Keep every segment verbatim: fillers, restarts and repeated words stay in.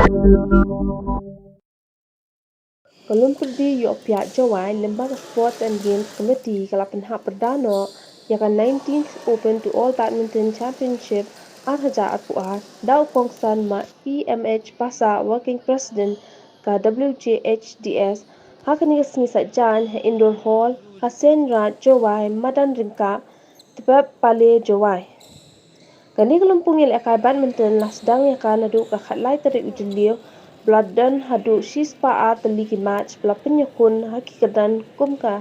Ka Lum Pyrdi Ïohpiah Jowai lyngba ka Sports and Games Committee ka la pynhap pyrda noh ïa ka nineteenth Open to All Badminton Championship ar hajar arphew ar da u kongsan ma E M H Passah, Working President ka W J H D S, ha kane ka sngi Saitjaiñ ha Indoor Hall, ha Seiñ Raij Jowai, madan ryngkat Tbeb Pale Jowai. Kane ka lympung ïalehkai badminton la sdang ïa ka naduh ka khatlai tarik u Jylliew, ba la don haduh shispah ar tylli ki match ba la pynïakhun ha ki kyrdan kum ka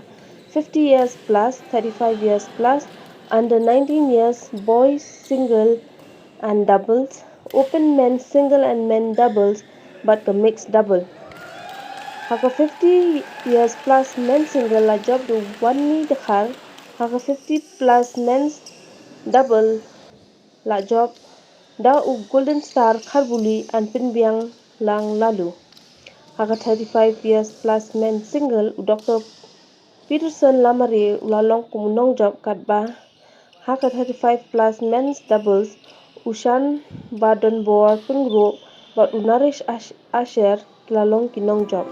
fifty years plus, thirty-five years plus, under nineteen years boys single and doubles, open men's single and men doubles, bad ka mixed double. Ha ka fifty years plus men's single la jop da u Wanni Dkhar, ha ka fifty plus men's double la jop da u Golden Star Kharbuli and Pynbiang Lang Laloo. Ha ka thirty-five years plus men's single, u Doctor Peterson Lamare u la long kum u nongjop, katba ha ka thirty-five plus men's doubles, u Shanbadonbor Pyngrope bad u Naresh Ash-, Asher ki la long ki nongjop.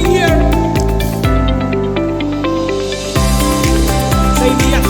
Here. Say yes.